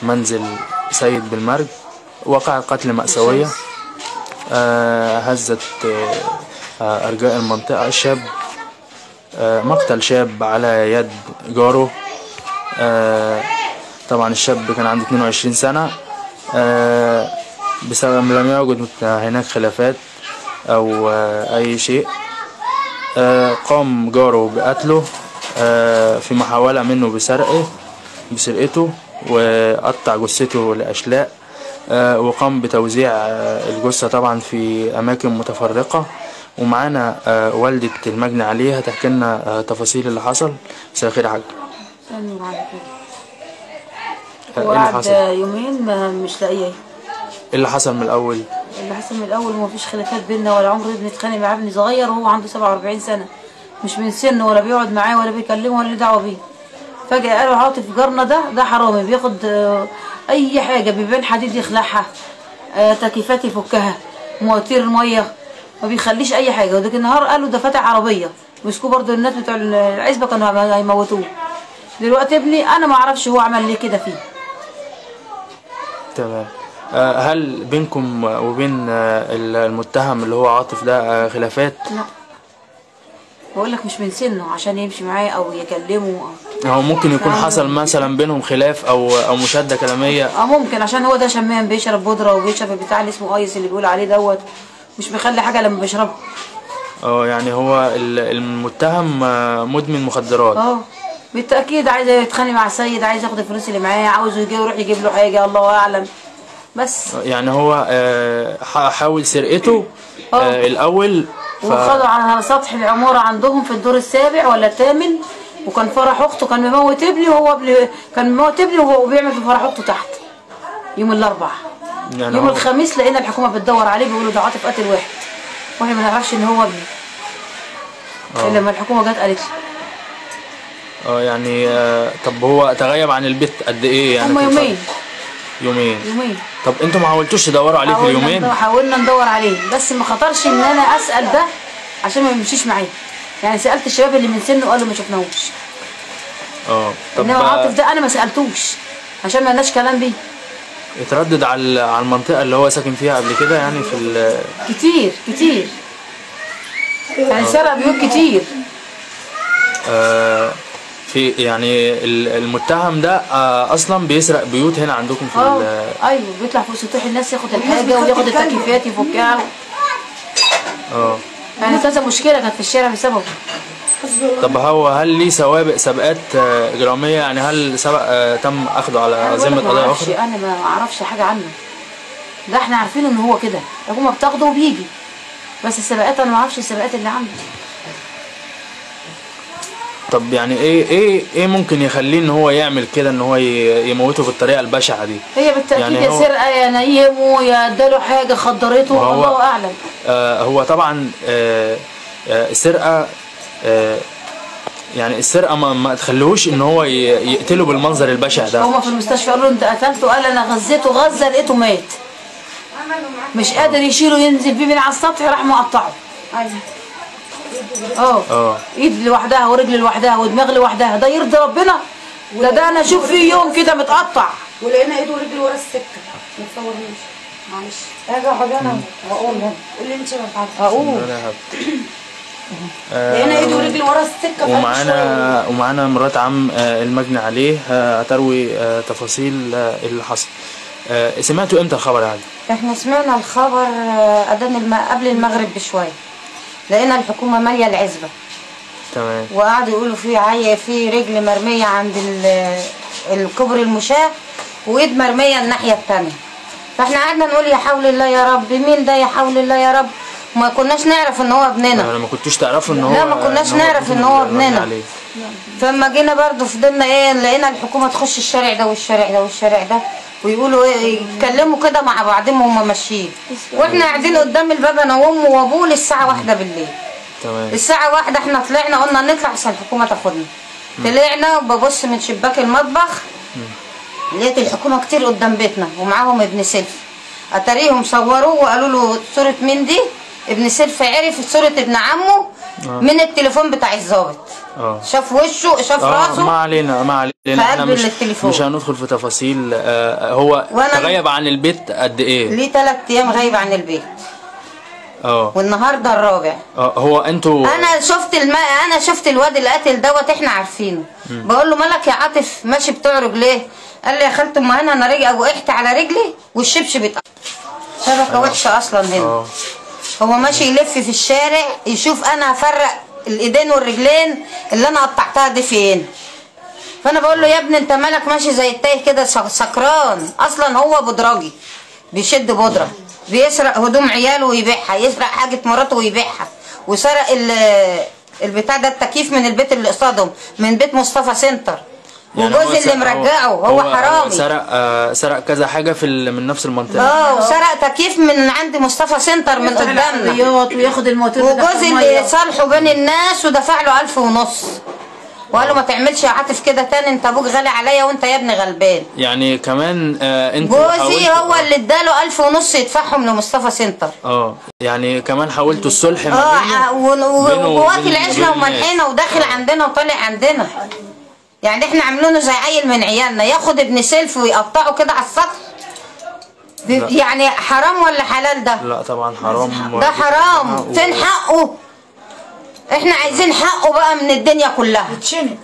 منزل سيد بالمرج وقع قتل مأساوية هزت أرجاء المنطقة. شاب مقتل شاب على يد جاره. طبعا الشاب كان عنده 22 سنة، بسبب لم يوجد هناك خلافات أو أي شيء. قام جاره بقتله في محاولة منه بسرقته، وقطع جثته لأشلاء، وقام بتوزيع الجثة طبعا في أماكن متفرقة. ومعانا والدة المجني عليها تحكي لنا تفاصيل اللي حصل. مساء الخير يا حاج. هو قعد يومين مش لاقيه. ايه اللي حصل من الأول؟ اللي حصل من الأول ما فيش خلافات بينا ولا عمر ابني اتخانق مع ابني صغير وهو عنده 47 سنة، مش من سنة ولا بيقعد معاه ولا بيكلمه ولا له دعوة بيه. فجأة قالوا عاطف جارنا ده حرامي، بياخد أي حاجة، بيبان حديد يخلعها، تكييفات يفكها، مواتير المية، ما بيخليش أي حاجة. وداك النهار قالوا ده فاتح عربية، مسكوه برضه الناس بتوع العزبة كانوا هيموتوه. دلوقتي ابني أنا ما أعرفش هو عمل ليه كده فيه. تمام. هل بينكم وبين المتهم اللي هو عاطف ده خلافات؟ لا، بقول لك مش من سنة عشان يمشي معاه او يكلمه. هو ممكن يكون حصل مثلا بينهم خلاف او مشاده كلامية. ممكن، عشان هو ده شمام، بيشرب بودره وبيشرب البتاع اللي اسمه ايس اللي بيقول عليه دوت، مش بيخلي حاجة لما بيشربها. يعني هو المتهم مدمن مخدرات. بالتاكيد عايز يتخانق مع السيد، عايز ياخد الفلوس اللي معاه، عاوزه يجي يروح يجيب له حاجة، الله اعلم. بس يعني هو حاول سرقته الاول، وخدوا على سطح العمارة عندهم في الدور السابع ولا الثامن، وكان فرح اخته، كان مموت ابني وهو ابني كان مموت ابني وهو بيعمل في فرح اخته تحت يوم الاربعاء. يعني يوم الخميس لقينا الحكومة بتدور عليه، بيقولوا ده عاطف قتل واحد، واحنا ما نعرفش ان هو ابني الا لما الحكومة جت قالت لي. يعني طب هو تغيب عن البيت قد ايه يعني؟ هما يومين. يومين. طب انتوا ما حاولتوش تدوروا عليه في اليومين؟ حاولنا ندور عليه، بس ما خطرش ان انا اسال ده عشان ما يمشيش معايا. يعني سالت الشباب اللي من سنة قالوا ما شفناهوش. طب انما عاطف ده انا ما سالتوش عشان ما لناش كلام بيه. اتردد على المنطقة اللي هو ساكن فيها قبل كده يعني في كتير كتير، يعني سرق بيوت كتير. في يعني المتهم ده اصلا بيسرق بيوت هنا عندكم في ايوه، بيطلع فوق سطوح الناس ياخد الحاجة وياخد التكييفات يفكها. يعني كذا مشكلة كانت في الشارع بسببه. طب هو هل ليه سوابق سابقات اجراميه؟ يعني هل سبق تم اخده على ذمه قضية اخرى؟ انا ما اعرفش حاجة عنه، ده احنا عارفين ان هو كده، الحكومة بتاخده وبيجي، بس السباقات انا ما اعرفش السباقات اللي عنده. طب يعني ايه ممكن يخليه ان هو يعمل كده، ان هو يموته بالطريقة البشعة دي؟ هي بالتاكيد يعني يا سرقه يا نيمه يا اداله حاجة خدرته، الله اعلم. هو طبعا السرقة، يعني السرقة ما تخليهوش ان هو يقتله بالمنظر البشع ده. هما في المستشفى قالوا له انت قتلته، قال انا غزيته غزة لقيته مات، مش قادر يشيله ينزل بيه من على السطح، راح مقطعه. ايد لوحدها ورجل لوحدها ودماغ لوحدها، ده يرضي ربنا؟ ده انا اشوف فيه يوم كده متقطع. ولقينا ايده ورجل ورا السكة، ما تصورنيش معلش. اجي اقعد انا واقول قولي انت ما بعرفش اقول. لقينا ايده ورجل ورا السكة. ومعانا مرات عم المجني عليه هتروي تفاصيل اللي حصل. سمعتوا امتى الخبر يا علي؟ احنا سمعنا الخبر اذان قبل المغرب بشوية، لقينا الحكومة ماليه العزبة. تمام. وقعدوا يقولوا في رجل مرمية عند الكوبري المشاة، وايد مرمية الناحية الثانية. فاحنا قعدنا نقول يا حول الله يا رب، مين ده يا حول الله يا رب؟ ما كناش نعرف ان هو ابننا. يعني ما كنتوش تعرفوا ان هو؟ لا، ما كناش نعرف ان هو ابننا. فلما جينا برضه فضلنا ايه، لقينا الحكومة تخش الشارع ده والشارع ده والشارع ده، ويقولوا ايه، يتكلموا كده مع بعضهم وهم ماشيين، واحنا قاعدين قدام الباب انا وامه وابوه للساعة 1 بالليل. تمام. الساعة 1 احنا طلعنا، قلنا نطلع عشان الحكومة تاخدنا. طلعنا وببص من شباك المطبخ لقيت الحكومة كتير قدام بيتنا ومعاهم ابن سلف. اتاريهم صوروه وقالوا له صوره مين دي؟ ابن سلف عرف صوره ابن عمه، من التليفون بتاع الظابط. شاف وشه، شاف راسه. ما علينا ما علينا، احنا مش هندخل في تفاصيل. هو تغيب عن البيت قد ايه؟ ليه 3 ايام غايب عن البيت. والنهارده الرابع. هو انتوا انا شفت الواد اللي قتل دوت، احنا عارفينه. بقول له مالك يا عاطف ماشي بتعرج ليه؟ قال لي يا خالته ما انا رجلي وقعت على رجلي والشبشب اتقطع. شبكة وحشة اصلا هنا. هو ماشي يلف في الشارع يشوف انا هفرق الايدين والرجلين اللي انا قطعتها دي فين. فانا بقول له يا ابني انت مالك ماشي زي التايه كده، سكران اصلا. هو بدراجي بيشد بودره، بيسرق هدوم عياله ويبيعها، يسرق حاجة مراته ويبيعها، وسرق البتاع ده التكييف من البيت اللي قصادهم، من بيت مصطفى سنتر. يعني وجوزي اللي مرجعه هو حرامي. سرق كذا حاجة في من نفس المنطقة. وسرق تكييف من عند مصطفى سنتر من قدامنا، وياخد الموتور. وجوزي اللي صالحه بين الناس ودفع له 1500 وقال له ما تعملش يا عاطف كده تاني، انت ابوك غالي عليا وانت يا ابني غلبان. يعني كمان انت جوزي هو اللي اداله 1500 يدفعهم لمصطفى سنتر. يعني كمان حاولتوا الصلح ما بينه وواكل عشنا وملحنا وداخل عندنا وطالع عندنا. يعني احنا عاملينه زي عيل من عيالنا، ياخد ابن سلف ويقطعه كده على السطح. يعني حرام ولا حلال ده؟ لا طبعا حرام، ده حرام. فين حقه؟ احنا عايزين حقه بقى من الدنيا كلها. يتشنق،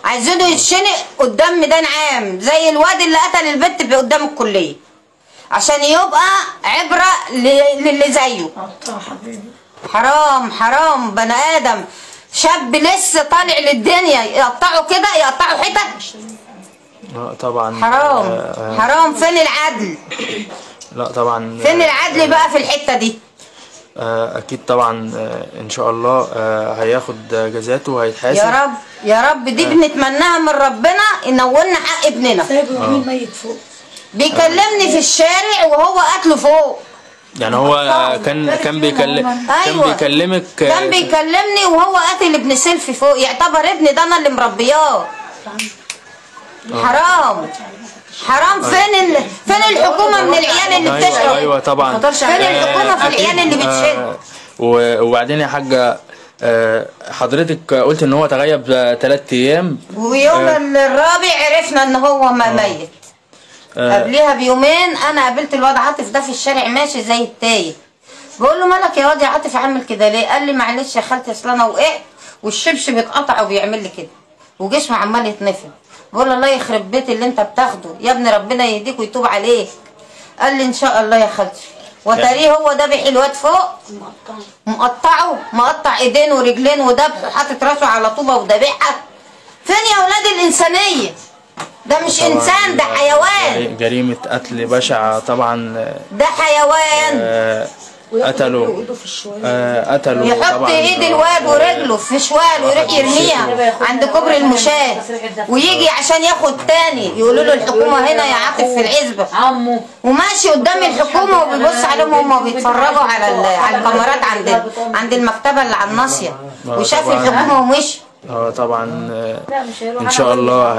عايزينه يتشنق قدام ميدان عام زي الواد اللي قتل البت قدام الكلية، عشان يبقى عبرة للي زيه. حرام حرام، بني آدم شاب لسه طالع للدنيا يقطعه كده، يقطعه حتت. لا طبعا حرام. حرام. فين العدل؟ لا طبعا فين العدل بقى في الحتة دي؟ اكيد طبعا ان شاء الله هياخد جزاته وهيتحاسب. يا رب يا رب، دي بنتمناها من ربنا ينولنا حق ابننا. سايبه ميت فوق، بيكلمني في الشارع وهو قتله فوق. يعني هو كان بيكلم. أيوة. كان بيكلمك؟ كان بيكلمني وهو قاتل ابن سلفي فوق، يعتبر ابني ده انا اللي مربياه. حرام حرام. فين فين الحكومة من العيال اللي بتشرب؟ ايوه طبعا، فين الحكومة في العيال اللي بتشد؟ وبعدين يا حاجة، حضرتك قلت ان هو تغيب 3 ايام، ويوم الرابع عرفنا ان هو ما ميت. قبليها بيومين انا قابلت الواد عاطف ده في الشارع ماشي زي التايه، بقول له مالك يا واد يا عاطف عامل كده ليه؟ قال لي معلش يا خالتي اصل انا وقعت والشبشب اتقطع وبيعمل لي كده وجسمه عمال يتنفض. بقول له الله يخرب بيت اللي انت بتاخده يا ابني، ربنا يهديك ويتوب عليك. قال لي ان شاء الله يا خالتي. وتاريه هو ذابح الواد فوق، مقطعه، مقطع ايدين ورجلين وذبحه، حاطط راسه على طوبة وذابحها. فين يا ولاد الانسانية؟ ده مش انسان، ده حيوان. جريمة قتل بشعة طبعا، ده حيوان. قتلوا قتلوا يحط ايد الواد ورجله في شوال ويروح يرميها عند كوبري المشاة، ويجي عشان ياخد تاني يقولوا له الحكومة هنا يا عاطف في العزبة عمو، وماشي قدام الحكومة وبيبص عليهم وهم بيتفرجوا على الكاميرات عند المكتبة اللي على الناصية، وشاف الحكومة ومشي. طبعا ان شاء الله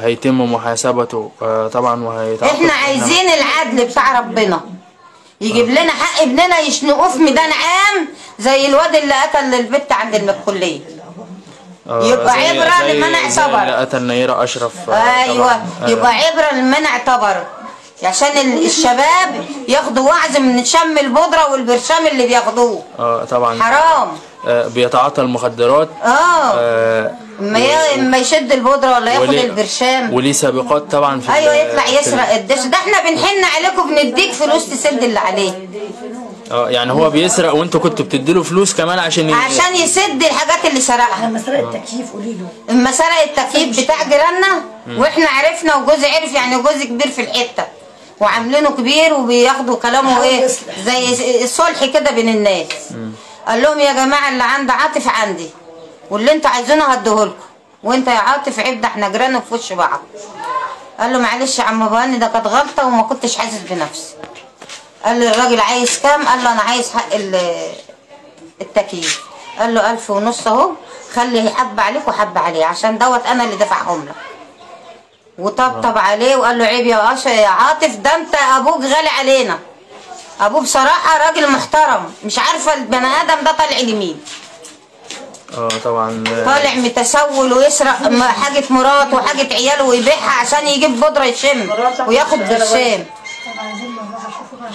هيتم محاسبته طبعا وهيتعاقب. احنا عايزين العدل بتاع ربنا يجيب لنا حق ابننا، يشنقوه في ميدان عام زي الواد اللي قتل البت عند الكلية. يبقى عبره لمن اعتبر. اللي قتل نيره اشرف. ايوه يبقى عبره لمن اعتبر، عشان الشباب ياخدوا وعظ من شم البودره والبرشام اللي بياخدوه. طبعا حرام. بيتعاطى المخدرات. اما يشد البودره ولا ياخد البرشام، وليه سابقات طبعا في ايوه، يطلع يسرق الدش ده. احنا بنحن عليكم، بنديك فلوس تسد اللي عليه. يعني هو بيسرق وانتوا كنتوا بتديله فلوس كمان عشان عشان يسد الحاجات اللي سرقها. لما سرق التكييف قولي له، اما سرق التكييف بتاع جيراننا واحنا عرفنا وجوزي عرف، يعني جوزي كبير في الحتة وعاملينه كبير وبياخدوا كلامه ايه زي الصلح كده بين الناس. قال لهم يا جماعة اللي عند عاطف عندي، واللي انتوا عايزينه هديهولكم، وانت يا عاطف عيب ده احنا جيران في وش بعض. قال له معلش يا عم ابو هاني ده كانت غلطه وما كنتش حاسس بنفسي. قال لي الراجل عايز كام؟ قال له انا عايز حق التكييف. قال له 1500 اهو، خلي حبه عليك وحبه عليه عشان دوت انا اللي دفعهم لك. وطبطب عليه وقال له عيب يا عاطف ده انت ابوك غالي علينا. ابوه بصراحة راجل محترم، مش عارفه البني ادم ده طالع لمين. طبعا طالع متسول ويسرق حاجة مراته وحاجه عياله ويبيعها عشان يجيب بودره يشم وياخد برشام.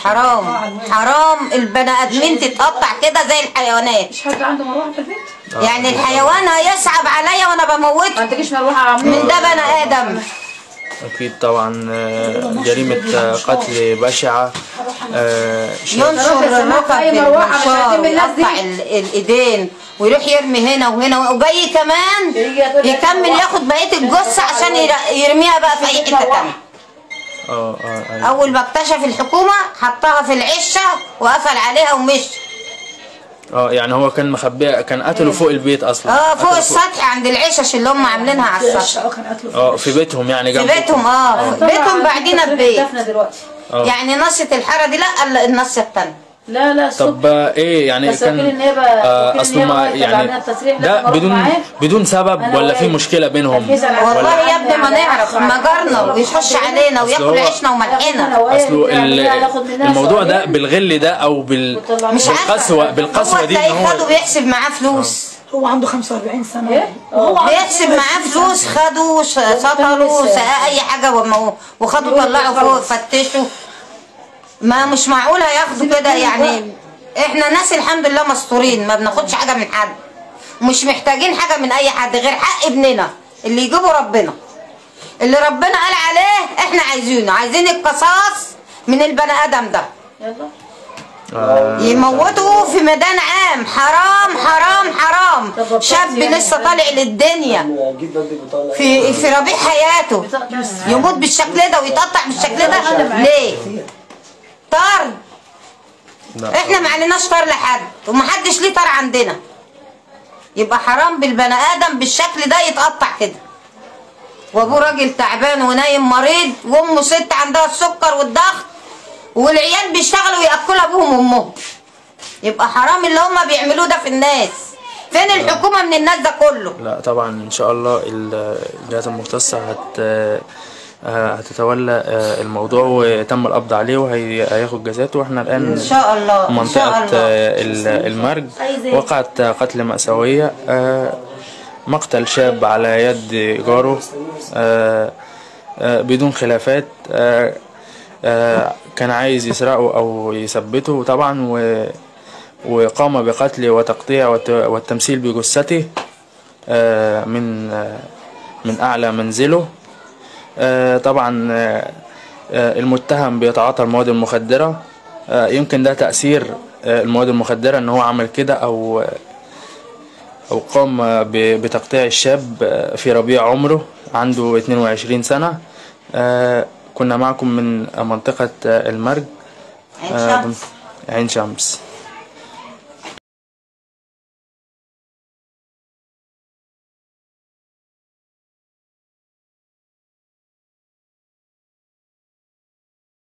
حرام حرام البني ادمين تتقطع كده زي الحيوانات. مش حد عنده مروحة في البيت؟ يعني الحيوان هيصعب عليا وانا بموته. ما عندكش مروحة يا عم؟ من ده بني ادم. اكيد طبعا جريمة قتل بشعة. ينشر الركب بالمنشار ويقطع الايدين ويروح يرمي هنا وهنا، وجاي كمان يكمل ياخد بقية الجثة عشان يرميها بقى في اي حتة ثانية. اول ما اكتشف الحكومة حطها في العشه وقفل عليها ومشي. يعني هو كان مخبيها، كان قتله فوق البيت اصلا. فوق السطح عند العشش اللي هم عاملينها على السطح. في بيتهم يعني، جنب في بيتهم. بيتهم بعدينا ببيت. يعني نصة الحارة دي لا، النص الثانية. لا لا. طب ايه يعني كان اصله ما يعني ده بدون سبب ولا في مشكلة بينهم؟ والله يا ابني ما نعرف، ما جارنا ويخش علينا وياكل عيشنا وملحنا. اصله الموضوع ده بالغل ده او بالقسوه، بالقسوه دي، هو خده بيحسب معاه فلوس. هو عنده 45 سنة. هو بيحسب معاه فلوس، خدوا سطلوا اي حاجة وخدوا طلعوا فوق فتشوا. ما مش معقول هياخدوا كده يعني. احنا ناس الحمد لله مستورين، ما بناخدش حاجة من حد، مش محتاجين حاجة من اي حد غير حق ابننا اللي يجيبه ربنا، اللي ربنا قال عليه احنا عايزينه. عايزين القصاص من البني ادم ده. يموتوا في ميدان عام، حرام حرام حرام. شاب لسه طالع للدنيا في ربيع حياته يموت بالشكل ده ويتقطع بالشكل ده ليه؟ طار. احنا ما عليناش طار لحد، ومحدش ليه طار عندنا. يبقى حرام بالبني ادم بالشكل ده يتقطع كده. وابوه راجل تعبان ونايم مريض، وامه ست عندها السكر والضغط، والعيال بيشتغلوا وياكلوا ابوهم وامهم. يبقى حرام اللي هم بيعملوه ده في الناس. فين الحكومة من الناس ده كله؟ لا طبعا ان شاء الله الجهات المختصة هتتولى الموضوع، وتم القبض عليه وهياخد جزاته. واحنا الان ان شاء الله منطقة المرج وقعت قتل مأساوية، مقتل شاب على يد جاره بدون خلافات، كان عايز يسرقه او يثبته طبعا، وقام بقتله وتقطيع والتمثيل بجثته من اعلى منزله. طبعا المتهم بيتعاطى المواد المخدرة، يمكن ده تأثير المواد المخدرة ان هو عمل كده او قام بتقطيع الشاب في ربيع عمره، عنده 22 سنة. كنا معكم من منطقة المرج، عين شمس.